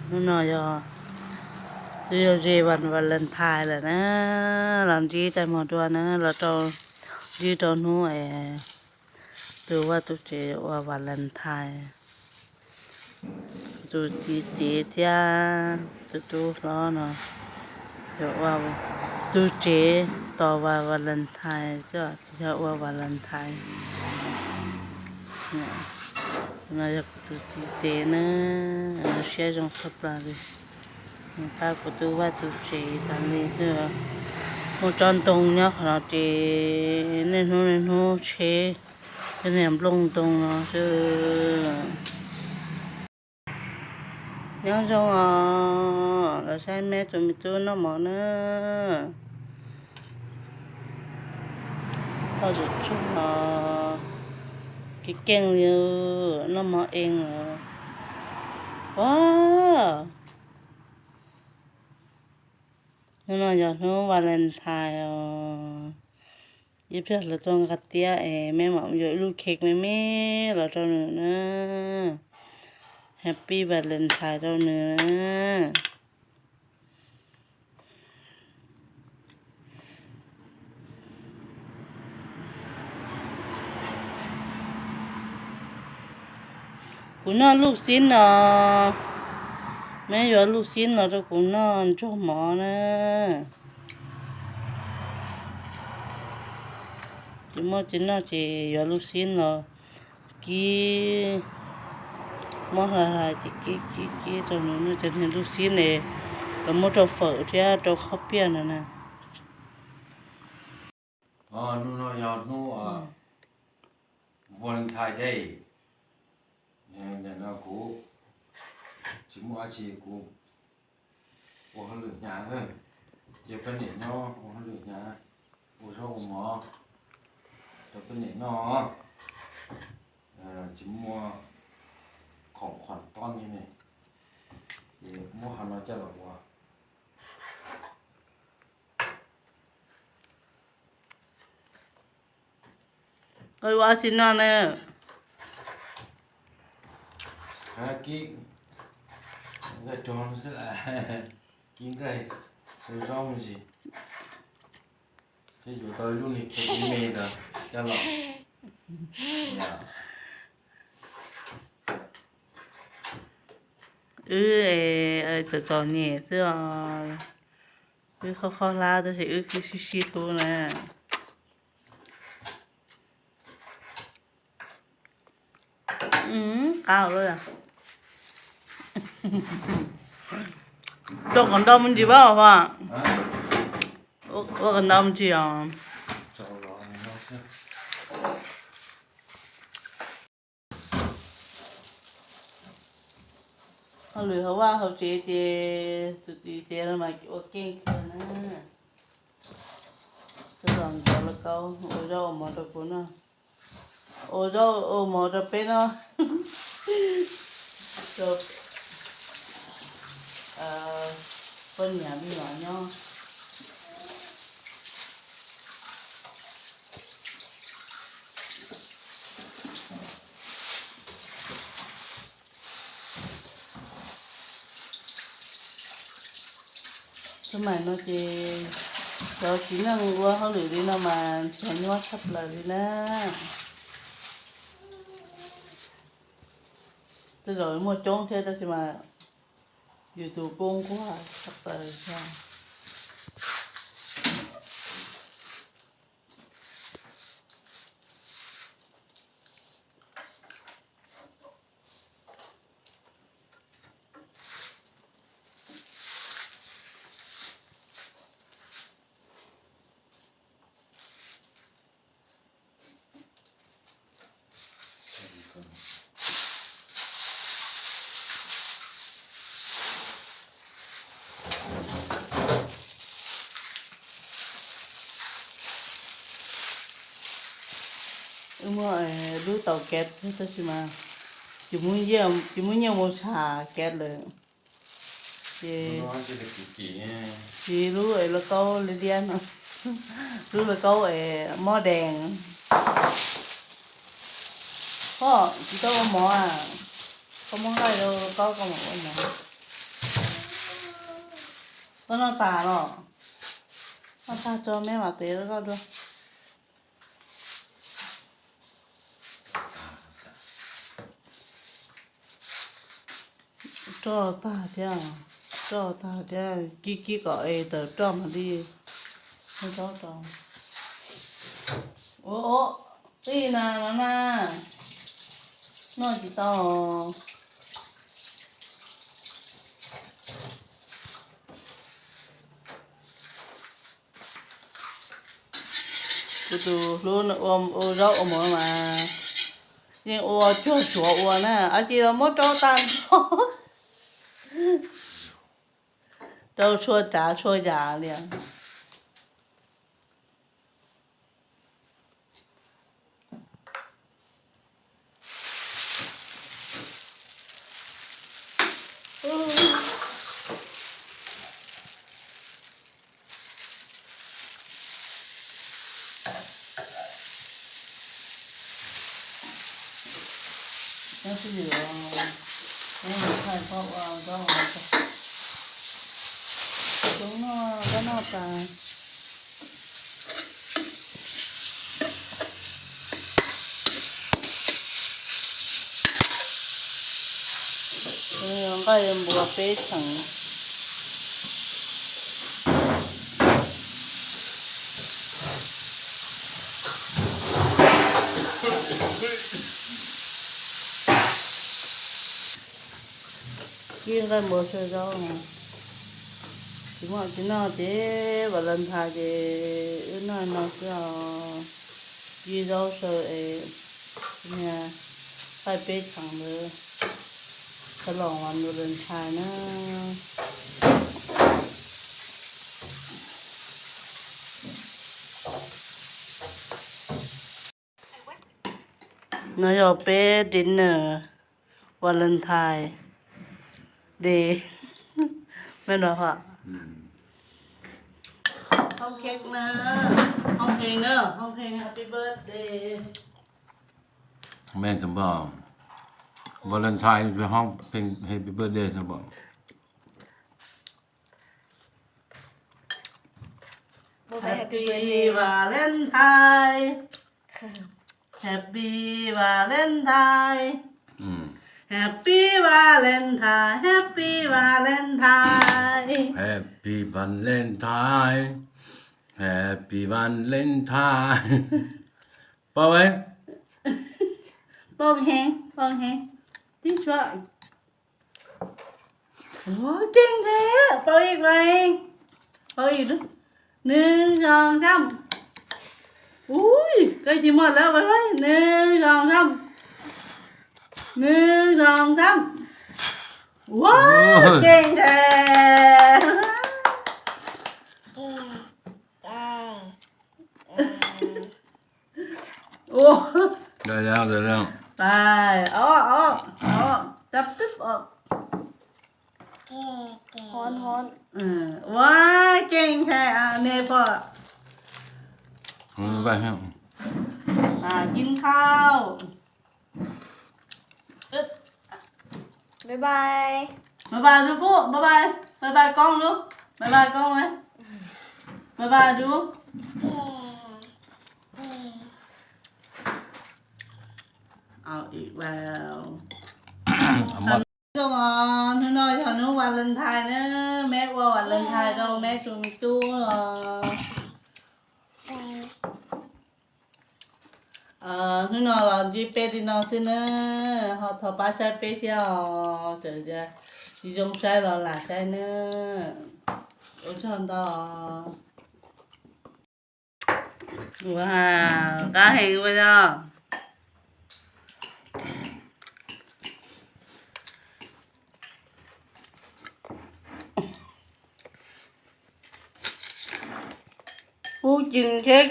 Hnub no yog twb yog ze Valentine lawm na, los ntsib tais hmos dua na, los rau ntsib rau hnub es tus vaj tus tsev ua Valentine. Tus txiv tsev thiab tus tub hlob no yog ua, tus tsev tos Valentine, tsis yog ua Valentine. No yog kuv tus txiv tsev na, siab zoo tshaj plaws li. Nws pab kuv tus vaj tus tsev tas li xwb. Muaj tsob ntoo nyob qhov no ces niaj hnub niaj hnub tsheb cov niag nplooj ntoo no xwb. Nyob zoo os, los saib meb tus me tub noj mov na. Koj tsuas tsuag os, keej keej li, noj mov ees os. Ua, hnub no yog hnub Valentine os. Ib pliag lawv tuaj nqa tiab es meb mam yuav ib lub cake me me los rau nws na. Happy Valentine rau nws na. Kuv noj luj xib no, meb yuav luj xib no rau kuv noj nrog mov na. Tsis muaj tsis noj ces yuav luj xib no kib, muab hlais hlais ces kib kib kib rau nws, cov niag luj xib ne, lawv muab rau fawm thiab rau khob piaj no na. Hnub no yog hnub Valentine Day. Nim no kuv tsis muaj dab tsi, kuv ua hauj lwm hnyav na, cia peb niam nyob ua hauj lwm hnyav, ua zaub ua mov rau peb niam noj, tsis muaj khoom khuam tob ni ne, ces muab qhov no coj los ua. Ua tsis no na. Kib nqaij rog xwb las, kib nqaij xaws zaub me ntsis, thiab yuav tau ib lub niag cake me me ntawd coj los. Wb txom txom nyem xwb os, wb qhov qhov hlab tab sis wb kuj sib sib hlub na. Qab lawm. Rau kom ntau me ntsis pab os. Ua kom ntau me ntsis os. Hauj lwm hauv vaj hauv tsev ces tus txiv tsev no mas ua keej kawg na. Tab tom ntxuav lauj kaub ua zaub ua mov rau kuv noj, ua zaub ua mov rau peb noj, rau poj niam me nyuam nyob. Tus mam no ces cov txiv neej ua hauj lwm li no mas nrhiav nyuaj tshaj plaws li na. Tej zaum muaj coob thiab tab sis mas yus tus koob nquag tshaj plaws thiab. Wb muab lub tau kev tab sis mas tsis muaj nyiaj mus tsham kev lawm. Ces siv lub es lauj kaub liab liab no, lub lauj kaub es mob dees. Koj tsis tau ua mov, koj muab nqaij rau lauj kaub koj mam ua mov. Koj noj tas los? Noj tag tso meb mam tev rau koj dua. Roj tag thiab, roj tag thiab, kib kib kom es tawm roj mam li zaub rau. Ua, ua, tij na no na, noj tsis tau. Kuv tus hlub ua zaub ua mov mas yeej ua cuag suav ua na, ab tsi los muab rau tag nrho, rau txhua tsav txhua yam li. Cov noj, cov noj tas. Nqaij npua peb txheem. Kib nqaij npua xyaw zaub. Tsis muaj tsis noj ces Valentine ces wb noj no xwb os. Kib zaub xyaw es niag nqaij peb txheem ntawd, cov los Valentine na. No yog peb dinner Valentine day. Mej nov hov, hoob cake na, hoob cake na, hoob cake happy birthday. Mej tus npog Valentine hoob cake happy birthday tus npog. Happy Valentine. Happy Valentine. Happy Valentine, Happy Valentine. Happy Valentine. Happy Valentine. Pab, pab heev, pab heev. Tib tsuab. Ua, keej thiab, pab ib ko, pab ib lub. Nws zoo zoo. Ui, koj tsis muaj lawm, pab, nws zoo zoo. Nws zoo zoo. Ua, keej thiab. Ua, pais, o, o, o, tap tub o. Hov hov. Ua, keej thiab ne pog. Kib khau. Bye bye. Bye bye dub Fub, bye bye. Bye bye koob dub. Bye bye koob. Bye bye dub. Hnub no yog hnub Valentine na, meb ua Valentine rau meb tus me tub os. Hnub no los ntsib peb li no xwb na, ho thov pab saib peb thiab os, txawm tias tsis zoo saib los lam saib na. Ua tsaug ntau. Ua, qab heev ua yog. Ub, ci thiab.